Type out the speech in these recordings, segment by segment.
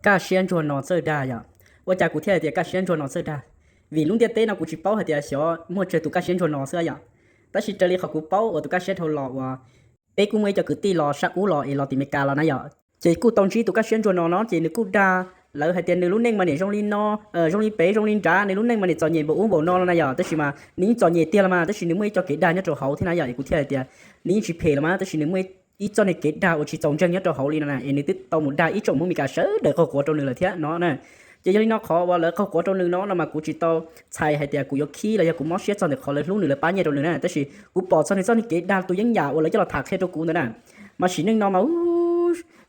Kaj siab ntsuag no txawj dag yom. Ua cas kuv thiaj hais tias kaj siab ntsuag no txawj dag? Vim lub ntiaj teb no kuv tsis paub hais tias xyov muaj tsawg tus kaj siab ntsuag no xwb yom. Tab sis raws li qhov kuv paub uas tus kaj siab dhau los uas peb kuj muaj ib co kwv tij los sab ub los es los tim Meskas los na yom, ces kuj tau ntsib tus kaj siab ntsuag no no ces nws kuj dag. Lawv hais tias nws lub neej mas niam zoo li no, zoo li pem zoo li nrad, nws lub neej mas niam txom nyem npaum ub npaum no los na yom, tab sis mas nws yeej txom nyem tiag los mas tab sis nws muaj ib co kev dag nyob rau hauv thiab na yom. Es kuv thiaj hais tias nws yeej tsis phem los mas tab sis nws muaj ib txoj niag kev dag uas tsis txaus ntseeg nyob rau hauv li no na, es nws twb tau mus dag ib tsoom Hmoob Meskas sawv daws qaug quav rau nws lawm thiab no na. Ces yog li no qhov uas lawv qaug quav rau nws no no mas kuv tsis tau txhais hais tias kuv yuav khib los yog kuv mob siab txog ntawm qhov lawv hlub nws lawv pab nyiaj rau nws na, tab sis kuv pom txog nws txoj niag kev dag tus yeeb yam uas lawv coj los tham qhia rau kuv ntawd na. Mas sim neej no mas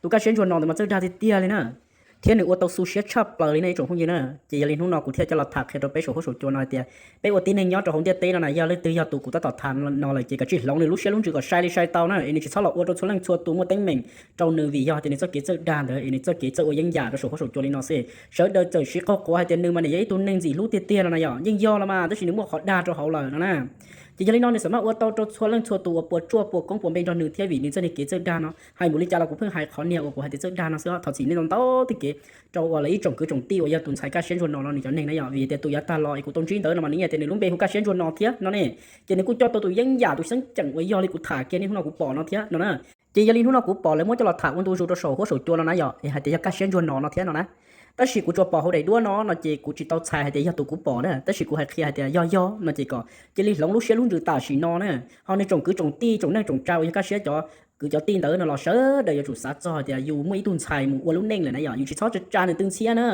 tus kaj siab ntsuag no ntawd mas txawj dag tiag tiag li na, thiab nws ua tau xu siab tshaj plaws li na ib tsoom phooj ywg na. Ces yog li hnub no kuv thiaj coj los tham qhia rau peb saum huab saum cua no hais tias peb ua tib neeg nyob rau hauv ntiaj teb no na, yog leej twg yog tus kuv tab tom tham no lawm ces kav tsij hloov nws lub siab lub ntsws kom sai li sai tau na, es nws tsis txhob los ua rau txhua leej txhua tus muaj teeb meem rau nws vim yog tias nws txoj kev txawj dag ntawd es nws txoj kev txawj ua yeeb yam rau saum huab saum cua li no xwb. Sawv daws txawm siv qaug quav hais tias nws mas nws yog ib tug neeg ntxim hlub tiag tiag no na yom, yeej yog los mas tab sis nws muaj qhov dag rau hauv lawm no na. Ces yog li no nws xav mas ua tau rau txhua leej txhua tus uas puas tsuaj puas koob puas npe nrog nws thiab vim nws txoj niag kev txawj dag no. Hais mus li cas los kuv pheej hais qhov niag uas kuv hais tias txawj dag no xwb, thov txim nej ntau ntau tej kev rau uas lawv ib tsoom kwv tsoom tij uas yog tus ntxhais kaj siab ntsuag no no nws cov neeg na yom, vim tias tus yav tag los es kuv tau ntsib ntawd no mas nws yeej tias nws lub npe hu kaj siab ntsuag no thiab no ne. Ces nws kuj coj tau tus yeeb yam tus xeeb ceem uas yog li kuv tham kiag niaj hnub no kuv pom no thiab no na. Ces yog li hnub no kuv pom lawv muab coj los tham ua ntu zus rau saum huab saum cua no na yom, es hais tias yog kaj siab ntsuag no no thiab no na. Tab sis kuv tsuas pom hauv daim duab no no ces kuv tsis tau txhais hais tias yog tus kuv pom na, tab sis kuv hais qhia hais tias yog yog no ces kom cia li hloov lub siab lub ntsws tam sim no na. Ho nws tsoom kwv tsoom tij tsoom neej tsoom tsa uas yog kaj siab cov kwv cov tij ntawd no los sawv daws yuav tsum xav txog hais tias yus muaj ib tug ntxhais mus ua lub neej lawm na yom, yus tsis txhob tsa tsa nws twb ntxhiab na.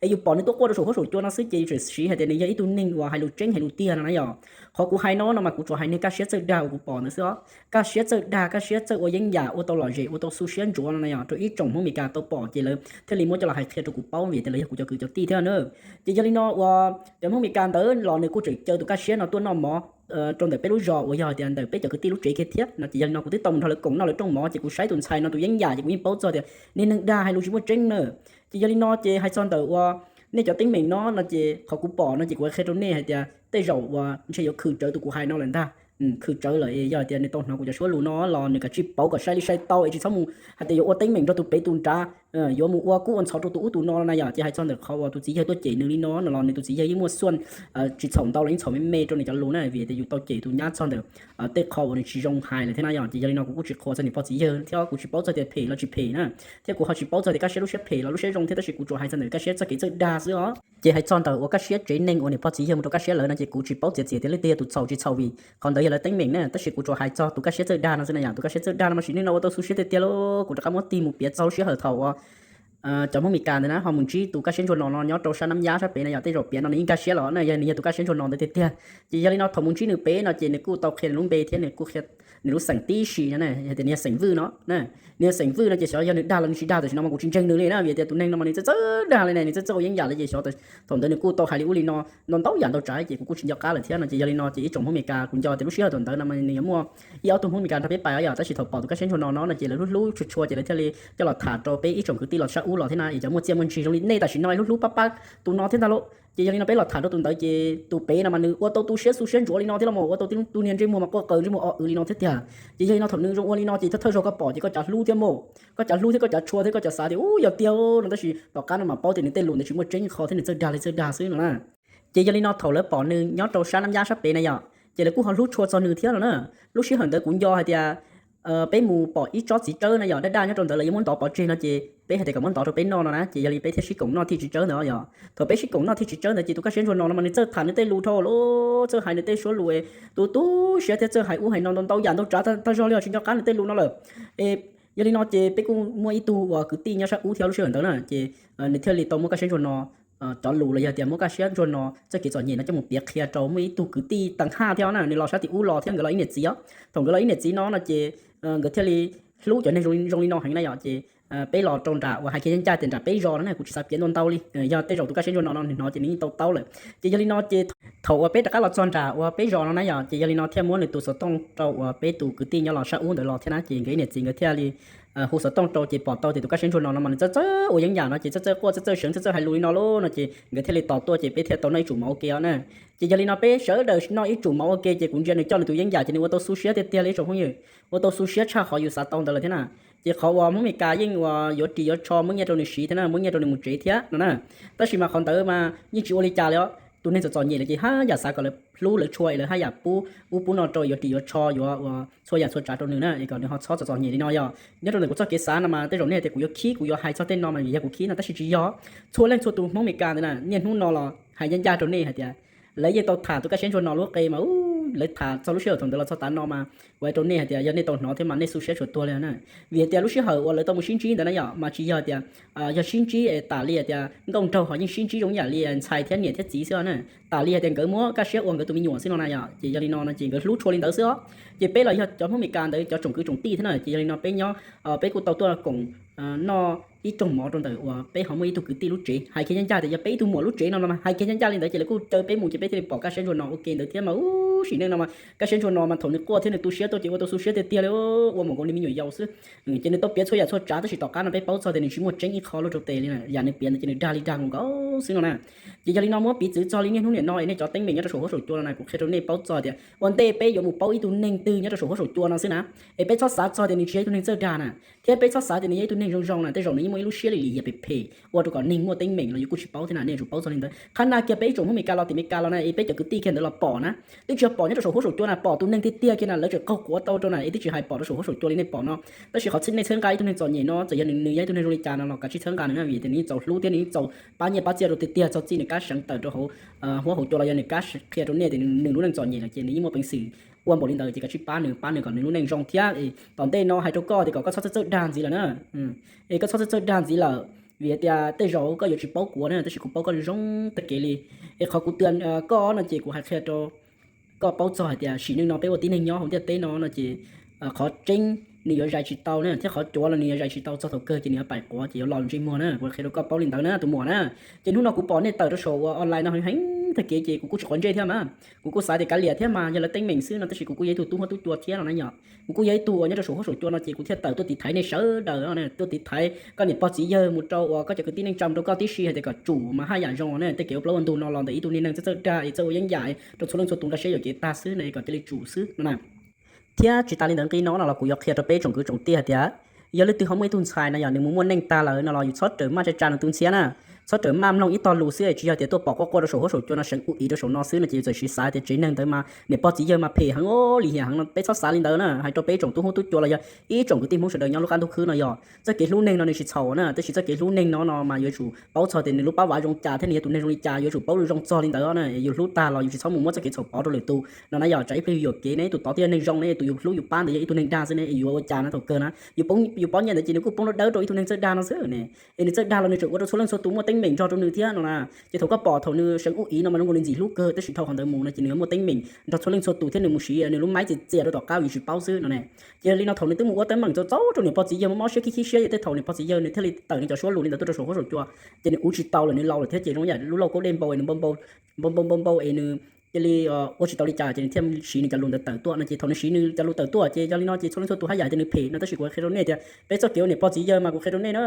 Es yus pom nws tuaj quaj rau saum huab saum cua no xwb ces yus tseem siv hais tias nws yog ib tug neeg uas hais lus tseeb hais lus tiag no na yom. Qhov kuv hais no no mas kuv tsuas hais niag kaj siab txawj dag uas kuv pom ntawd xwb os. Kaj siab txawj dag, kaj siab txawj ua yeeb yam, ua tau lom zem, ua tau xu siab ntsuav no na yom, rau ib tsoom Hmoob Mes Kas tau pom ces lawv thiaj li muab coj los hais qhia rau kuv paub vim tias lawv yog kuv cov kwv cov tij thiab na. Ces yog li no uas cov Hmoob Mes Kas ntawd los nws kuj tseem caw tus kaj siab no tuaj noj mov rau ntawm peb lub zos uas yog hais tias ntawm peb cov kwv tij lub tsev kiag thiab no. Ces yog li no kuv twb tau mus nrog lawv koom noj lawv rooj mov ces kuv saib tus ntxhais no tus yeeb yam ces kuv yeej paub txog tias niag neeg dag hais lus tsis muaj tseeb na. Ces yog li no ces hais txog ntawm uas nej cov teeb meem no no ces qhov kuv pom no ces kuv qhia rau nej hais tias tej zaum uas ntshe yuav khwm tsawv tus kuv hais no lawm ntag. Khwm tsawv lawm es yog hais tias nws tau hnov kuv cov suab lus no los nws kav tsij pauv kom sai li sai tau es tsis txhob mus hais tias yuav ua teeb meem rau tus pem tus nrad, yuav mus ua kub ua ntxhov rau tus ub tus no na yom. Ces hais txog ntawm qhov uas tus txiv yawg tuaj cem nws li no no los nws tus txiv yawg yeej muaj xuaj tsis txhaum ntau los yeej txhaum me me rau nws cov lus na, vim tias yus tau cem tus nyab txog ntawm tej qho uas nws tsis zoo hais lawm thiab na yom. Ces yog li no kuv kuj tsis qhuas txog niam pog txiv yawg thiab kuv tsis paub txog tias phem los tsis phem na, thiab kuv ho tsis paub txog tias kaj siab lub siab phem los lub siab zoo thiab, tab sis kuv tsuas hais txog ntawm kaj siab txoj kev txawj dag xwb os. Ces hais txog ntawm uas kaj siab tsev neeg uas niam pog txiv yawg mus rau kaj siab lawm no ces kuv tsis paub txiav txim tias leej twg yog tus txhaum tsis txhaum vim qhov ntawd yog lawv teeb meem na, tab sis kuv tsuas hais txog tus kaj siab txawj dag no xwb na yom. Tus kaj siab txawj dag no mas sim neej no ua tau xu siab tiag tiag lauj. Kuv rov qab muab tig mus piav txog lub sij hawm thaum uas cov Hmoob Mes Kas ntawd na ho mus ntsib tus kaj siab ntsuag no no nyob rau sab Nab Yab sab pem na yom, tej zaum piav no nws yeej kaj siab los na, yog nws yog tus kaj siab ntsuag no ntawd tiag tiag. Ces yog li no thaum mus ntsib nws pem no ces nws kuj tau qhia nws lub npe thiab nws kuj qhia nws lub xeem tib si no na, yog tias nws yog xeem Vwj no na. Nws yog xeem Vwj no ces xyov yog nws dag los nws tsis dag, tam sim no mas kuv tsis ntseeg nws li na, vim tias tus neeg no mas nws txawj txawj dag li ne, nws txawj txawj ua yeeb yam li ces xyov thaum ntawd nws kuj tau hais li ub li no ntau ntau yam ntau tsav ces kuv kuj tsis nco qab lawm thiab no. Ces yog li no ces ib tsoom Hmoob Mes Kas kuv nco tias lub sij hawm thaum ntawd no mas nws yuav muaj ib ob tug Hmoob Mes Kas nrog peb pais os yom, tab sis thaum pom tus kaj siab ntsuag no no no ces lawv hlub hlub tshua tshua ces lawv thiaj li coj los tham rau peb ib tsoom kwv tij los sab ub los thiab na, es cov muaj txiaj muaj ntsig zoo li nej tam sim no hlub hlub pab pab tus no thiab ntag lauj. Ces yog li no peb los tham rau tus ntawd ces tus pem no mas nws ua tau tu siab xu siab ntsuav li no thiab los mas ua tau tib lub tus niag ntsej muag mas quaj qw ntsej muag o w li no thiab tiag. Ces yog li no thaum nws zoo ua li no ces thawj thawj zaug koj pom ces koj cav hlub thiab mas, koj cav hlub thiab koj cav tshua thiab koj cav xav tias ub yog tiag no, tab sis tom qab no mas paub tias nws tej lus ntawd tsis muaj tseeb qho thiab nws txawj dag li txawj dag xwb no na. Ces yog li no thaum lawv pom nws nyob rau sab Nab Yab sab pem na yom, ces lawv kuj ho hlub tshua txog nws thiab no na. Lub sij hawm ntawd kuv nco hais tias peb mus pom ib tsob txiv tsawb na yom, daj daj nyob rau ntawd lawv yuav muab ntov pov tseg no ces peb hais tias kom muab ntov rau peb noj no na, ces yog li peb thiaj sib koom noj thiaj txiv tsawb ntawd yom. Thaum peb sib koom noj thiaj txiv tsawb ntawd ces tus kaj siab ntsuag no no mas nws txawj tham nws tej lus dhau lawm, txawj hais nws tej suab lus tu tu siab thiab txawj hais ub hais no ntau ntau yam ntau tsav tag zog li os, tsis nco qab nws tej lus no lawm. Es yog li no ces peb kuj muaj ib tug uas kwv tij nyob sab ub thiab lub sij hawm ntawd na ces nws thiaj li tau muab kaj siab ntsuag no cov lus los yog tias muab kaj siab ntsuag no txoj kev txom nyem no coj mus piav qhia rau muaj ib tug kwv tij tag haj thiab na, nws los sab tim ub los thiab nkawd los ib niam txiv os. Thaum nkawd los ib niam txiv no no ces nkawd thiaj li hlub cov neeg zoo li no heev na yom. Ces peb los rau nram uas hais kiag ncaj tias nram peb zos no na, kuv tsis xav piav ntau ntau li, yog tej zaum tus kaj siab ntsuag no no nws hnov ces nws yeej tau taub lawm. Ces yog li no ces thaum uas peb rov qab los txog nram uas peb zos no na yom, ces yog li no thiaj muab nws tus xov tooj rau uas peb tus kwv tij nyob los sab ub ntawd los thiab na, ces nkawd ib niam txiv nkawd thiaj li hu xov tooj rau ces pom tau tias tus Kab Siab Ntsuag no no mas nws txawj txawj ua yeeb yam no ces txawj txawj quaj txawj txawj seev txawj txawj hais lus li no lauj no ces nkawd thiaj li tos tuaj ces peb thiaj tau noj ib tsum mov ua ke os na. Ces yog li no peb sawv daws noj ib tsum mov ua ke ces kuv ntsia nws coj nws tus yeeb yam ces nws ua tau xu siab tiag tiag li ib tsoom phooj ywg, ua tau xu siab tshaj qhov yus xav tau ntawd lawm thiab na. Ces qhov uas Hmoob Mes Kas yeej uas yuav ris yuav tsho muab nyiaj rau nws siv thiab na, muab nyiaj rau nws mus tsev thiab no na. Tab sis mas qhov ntawd mas yeej tsis ua li cas li os. Tus neeg txom txom nyem lawm ces haj yam xav kom lawv hlub lawv tshua es lawv haj yam pub ub pub no rau yuav ris yuav tsho yuav ua txhua yam txhua tsav rau nws na es kom nws ho txhob txom txom nyem li no yog. Nyob rau ntawm kuv txoj kev xav no mas tej zaum nej tias kuv yuav khib kuv yuav hais txog tej no mas vim yog kuv khib no tab sis tsis yog. Txhua leej txhua tus Hmoob Mes Kas ntawd na niaj hnub no los hais ncaj ncaj rau nej hais tias lawv yeej tau tham tus Kab Siab Ntsuag no lub qe mas lawv tham txog lub sij hawm thaum ntawd los txog tav no mas kuv hais rau nej hais tias yog nej tau hnov thiab mas nej xu siab tsuas tuag li na. Vim hais tias lub sij hawm uas lawv tau mus sib ntsib ntawd na yom mas tsis yog tias yog sib ntsib es tas li hais tias nkauj nraug ho yeej sib ntsib zoo yam li ntxhais thiab niam thiab txiv xwb na. Tas li hais tias nkawd muab kaj siab ua nkawd tus me nyuam xwb no na yom. Ces yog li no no ces nkawd hlub tshua li ntawd xwb os. Ces peb los yog cov Hmoob Mes Kas ntawd cov tsoom kwv tsoom tij thiab na ces yog li no peb nyob peb kuj tau tuaj koom noj ib rooj mov rau ntawm uas peb ho muaj ib tug kwv tij lub tsev. Hais kiag ncaj ncaj tias yog peb ib tug muam lub tsev no no mas hais kiag ncaj ncaj li ntawd ces lawv kuj caw peb mus ces peb thiaj li pom Kab Siab Ntsuag no ua ke ntawd thiab mas ub sim neej no mas Kab Siab Ntsuag no mas thaum nws quaj thiab nws tu siab tuaj ces ua tau xu siab tiag tiag li, ua npaum nkaus li me nyuam yaus xwb. Ces nws tau piav txhua yam txhua tsav tab sis tom qab no peb paub txog tias nws tsis muaj tseeb ib qho luaj rau tes li na, yam nws piav ntawd ces nws dag li dag nkaus nkaus xwb no na. Ces yog li no muab piv txwv txog li niaj hnub niam no es nej cov teeb meem nyob rau saum huab saum cua no na kuv qhia rau nej paub txog tias ua ntej peb yuav mus paub ib tug neeg twg nyob rau saum huab saum cua no xwb na, es peb txhob xav txog tias nws tsis yog ib tug neeg txawj dag na, thiab peb txhob xav tias nws yog ib tug neeg zoo zoo na, tej zaum nws yeej muaj ib lub siab lim lim hiam phem phem ua rau kom neeg muaj teeb meem los yus kuj tsis paub thiab na. Nej yuav tsum paub txog li ntawd. Qhab nag kiag peb ib tsoom Hmoob Mes Kas los tim Mes Kas los na es peb cov kwv tij kiag ntawd los pom na, twb tsis yog pom nyob rau saum huab saum cua na, pom tus neeg tiag tiag kiag na lawv tseem qaug quav tau rau na es twb tsis hais pom rau saum huab saum cua li nej pom no. Tab sis qhov nej txhawb nqa ib tug neeg txom nyem no txawm yog nws yog ib tug neeg zoo li cas no los kav tsij txhawb nqa nws na vim tias nws yeej txaus hlub thiab nws yeej txaus pab nyiaj pab txiaj rau tiag tiag txog txij nws kab seev tawm rau hauv huab hauv cua los yog nws kab qhia rau nej tias nws lub neej txom nyem no ces nws yeej muaj peev xwm ua npaum li ntawd ces kav tsij pab nws pab nws kom nws lub neej zoo thiab. Tom ntej no hais rau koj tias kom koj txhob txawj txawj dag ntxiv lawm na. Es koj txhob txawj txawj dag ntxiv lawm vim tias tej zaum koj yuav tsis paub kuv na tab sis kuv paub koj zoo tag kev li. Es qhov kuv twb koj no ces kuv hais qhia rau koj paub txog hais tias sim neej no peb ua tib neeg nyob hauv ntiaj teb no no ces qhov tseeb nws yuav zais tsis tau na thiab qhov cuav los nws yuav zais tsis tau, txog thaum kawg ces nws yuav paim quav ces yuav los ntsej muag na. Kuv qhia rau koj paub li ntawd na tus muam na. Ces hnub no kuv pom nej tawm rau saum uas online no heev heev tag kev ces kuv kuj tsis quav ntsej thiab mas kuv kuj xav tias kav liam thiab mas yog lawv teeb meem xwb no tab sis kuv kuj yog ib tug tub huab tub cua thiab no na yom. Kuv kuj yog ib tug uas nyob rau saum huab saum cua no ces kuv thiaj tawm tuaj tiv thaiv nej sawv daws, tuaj tiv thaiv koj niam pog txiv yawg mus rau uas koj cov kwv tij neej tsa mus rau koj tib si hais tias kom tsum mas haj yam zoo na. Tej kev ua plaub ua ntug no los ntawm ib tug niag neeg txawj txawj dag es txawj ua yeeb yam rau txhua leej txhua tus nqa siab yuam kev tag xwb ne kom cia li tsum xwb no na. Thiab tsis tas li ntawd nqi no no los kuv yuav qhia rau peb tsoom kwv tsoom tij hais tias yog leej twg ho muaj ib tug ntxhais no yog nws mus muaj neej tag lawm no los yus txhob rawm maj tsa tsa nws tus ntxhiab na. Txhob rawm maj mloog ib tog lus xwb es tsis yog tias tuaj pom quaj quaj rau saum huab saum cua no seev ub ib rau saum no xwb no ces yus txawm siv xav tias tsev neeg ntawd mas niam pog txiv yawg mas phem heev ua li hiam heev no peb txhob xav li ntawd na. Hais rau peb tsoom tub huab tub cua los yog ib tsoom kwv tij Hmoob sawv daws nyob lub qab ntuj khwb no yog txoj kev hlub neeg no nws tsis txhaum na tab sis txoj kev hlub neeg no no mas yuav tsum paub txog tias nws lub pab vav zoo cas thiab nws yog tus neeg zoo li cas yuav tsum paub zoo txog li ntawd na. Yus hlub tag los yus tsis txhob mus muab txoj kev txhaum pov rau lwm tus no na yog tsam ib pliag yus yuam kev ne tus tod thiaj yog neeg zoo ne tus yus hlub yus pab ntawd yog ib tug neeg dag xwb ne yuav ua cas no thaum kawg na. Yus pab nyiaj ntawd ces nws kuj poob dawb dawb rau ib tug neeg txawj dag no xwb ne. Es nws txawj dag los nws tseem ua rau txhua leej txhua tus muaj teeb meem nrog rau nws thiab no na. Ces thaum koj pom thaum nws seev ub ib no mas zoo nkaus li ntxim hlub kawg tab sis dhau qhov ntawd mus no ces nws muaj teeb meem nrog txhua leej txhua tus thiab nws mus siv nws lub maib txias txias rau tom qab yus tsis paub xwb no ne. Ces yog li no thaum nws twb mus ua teeb meem txaus txaus rau niam pog txiv yawg muab mob siab khib khib siab ces tej thaum niam pog txiv yawg nws thiaj li tawm nws cov suab lus li ntawd tuaj rau saum huab saum cua. Ces nws ua tsis tau lawm nws laus lawm thiab ces zoo yam lub lauj kaub dej npau es nws npau npau npau npau npau es nws cia li ua tsis tau li cas ces nws thiaj siv nws cov lus ntawd tawm tuaj no ces thaum nws siv nws cov lus tawm tuaj ces yog li no ces txhua leej txhua tus haj yam tias nws phem no tab sis kuv qhia rau nej tias peb txoj kev ua niam pog txiv yawg mas kuv qhia rau nej na.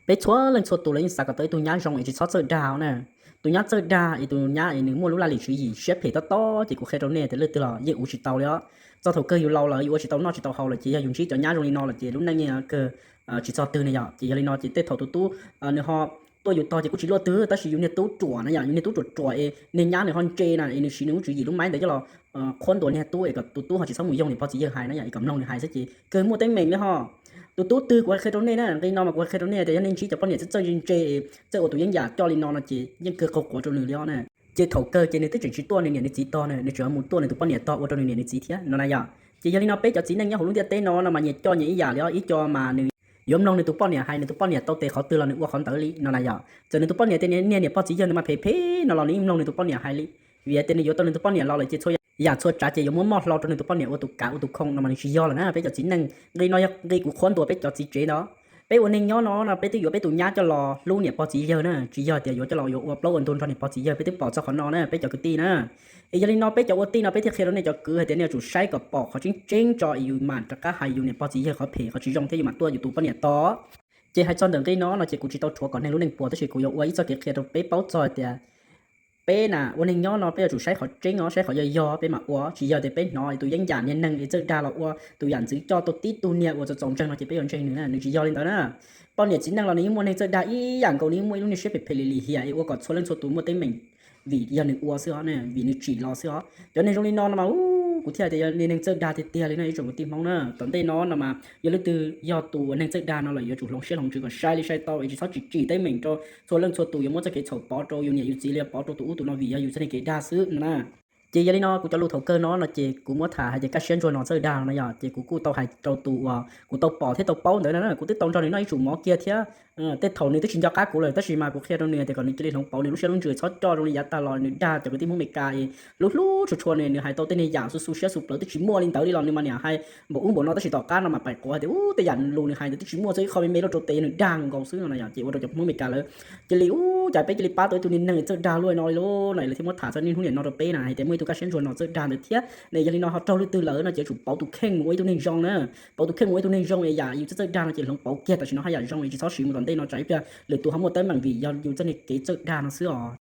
Peb txhua leej txhua tus los yeej xav kom tau ib tug nyab zoo es tsis txhob txawj dag na. Tus nyab txawj dag es tus nyab es nws muaj lub laj lim tswv yim siab phem tob tob ces kuv qhia rau nej tias leej twg los yeej ua tsis tau li os. Txog thaum kawg yus laus lawm yus ua tsis tau noj tsis tau haus lawm ces yog yus ntsib cov nyab zoo li no lawm ces lub neej yeej kawg tsis txog twg ne yom. Ces yog li no ces tej thaum tus tub nws ho tuaj yus tog ces kuj tsis luaj twg tab sis yus niag tub ruam na yom, yus niag tub ruam ruam es niag nyab nws ho ntse na es nws siv nws lub tswv yim lub maib ntawd coj los qhuab ntuas niag tub es kom tus tub ho tsis txhob mus yoog niam pog txiv yawg hais na yom, es kom mloog nws hais xwb ces kawg muaj teeb meem li ho. Tus tub twg kuv hais qhia rau nej na, nqi no mas kuv hais qhia rau nej tias yog nej ntsib cov poj niam txawj txawj ntse ntse txawj ua tus yeeb yam coj li no no ces yeej kawg qaug quav rau nws li os na. Ces thaum kawg ces nws twb tseem tsis tuaj nws niam nws txiv tog na, nws tseem mus tuaj nws tus poj niam tog ua rau nws niam nws txiv thiab no na yom. Ces yog li no peb cov txiv neej nyob hauv lub ntiaj teb no no mas nyias coj nyias ib yam li os, ib co mas nws yuav mloog nws tus poj niam hais, nws tus poj niam tau tes qhov twg los nws ua qhov ntawd li no na yom. Txawm nws tus poj niam tias niag niam poj txiv yawg nws mas phem phem no los nws yeej mloog nws tus poj niam hais li, vim tias nws yuav tau nws tus poj niam los lawm ces txhua yam txhua tsav ces yuav muab moj hlo rau nws tus poj niam ua tus kav ua tus khoo no mas nws tsis yog lawm na. Peb cov txiv neej nqi no yog nqi kuv qhuab ntuas peb cov txiv tsev ntawd. Peb ua neeg nyob no no peb twb yuav peb tus nyab coj los hlub niam pog txiv yawg na, tsis yog tias yuav coj los yuav ua plaub ua ntug nrog niam pog txiv yawg, peb twb pom txog qhov no na peb cov kwv tij na. Es yog li no peb cov ua tij no peb thiaj qhia rau nej cov kwv hais tias nej yuav tsum saib kom pom qhov tseeb tseeb tso es yus mam rov qab hais yus niam pog txiv yawg qhov phem qhov tsis zoo thiab yus mam tuaj yus tus poj niam tod. Ces hais txog ntawm nqi no no ces kuv tsis tau rhuav kom neeg lub neej puas, tab sis kuv yuav ua ib txoj kev qhia rau peb paub txog hais tias peb na ua neeg nyob no peb yuav tsum saib qhov tseeb os, saib qhov yog yog peb mam ua, tsis yog tias peb hnov tus yeeb yam niag neeg es txawj dag los ua tus yam ntxwv coj tau tib tug niag uas txaus txaus ntseeg no ces peb yuav ntseeg nws na, nws tsis yog li ntawd na. Poj niam txiv neej los nws yeej muaj neeg txawj dag ib yam nkaus, nws yeej muaj ib lub niag siab phem phem lim lim hiam es ua kom txhua leej txhua tus muaj teeb meem vim yog nws ua xwb os, vim nws tsim los xwb os. Cov neeg zoo li no no mas kuv thiaj tias yog neeg txawj dag tiag tiag li no ib tsoom kwv tij Hmoob na. Tom ntej no no mas yog leej twg yog tus uas neeg txawj dag no los yuav tsum hloov siab hloov ntsws kom sai li sai tau es tsis txhob tsim tsim teeb meem rau txhua leej txhua tus, yuav muab txoj kev txhaum pov rau yus niam yus txiv li pov rau tus ub tus no vim yog yus txoj niag kev dag xwb no na. Ces yog li no kuv cov lus thaum kawg no no ces kuv muab tham hais tias kaj siab ntsuag no txawj dag no yog ces kuv kuj tau hais rau tus uas kuv tau pom thiab tau paub ntawd na, kuv twb tau nrog nws noj ib tsum mov kiag thiab. Tej thaum nws twb tsis nco qab kuv lawm tab sis mas kuv qhia rau nws tias kom nws cia li hloov pauv nws lub siab lub ntsws txhob coj zoo li yav tag los nws dag cov kwv tij Hmoob Meskas es lub hlub tshua tshua nws, nws hais tau tej niag yam xu xu siab xu plawv twb tsis muaj li ntawd li los nws mas niam hais npaum ub npaum no tab sis tom qab no mas pais quav hais tias ub tej yam lus nws hais ntawd twb tsis muaj, txog ib qho me me loj rau tes yog nws dag nkaus xwb no yom. Ces ua rau cov Hmoob Meskas lawv cia li ub cas peb cia li pab tau ib tug niag neeg txawj dag luaj no li lauj no es lawv thiaj muab tham txog niaj hnub niam no rau peb na hais tias muaj ib tug kaj siab ntsuag no txawj dag ntawd thiab ne. Yog li no ho raug leej twg lawm no ces yuav tsum pauv tus kheej mus ua ib tug neeg zoo na, pauv tus kheej mus ua ib tug neeg zoo es yam yus txawj txawj dag no ces hloov pauv kiag tam sim no haj yam zoo es tsis txhob siv mus tom ntej no tsam ib pliag lwm tus ho muaj teeb meem vim yog yus txoj niag kev txawj dag no xwb os.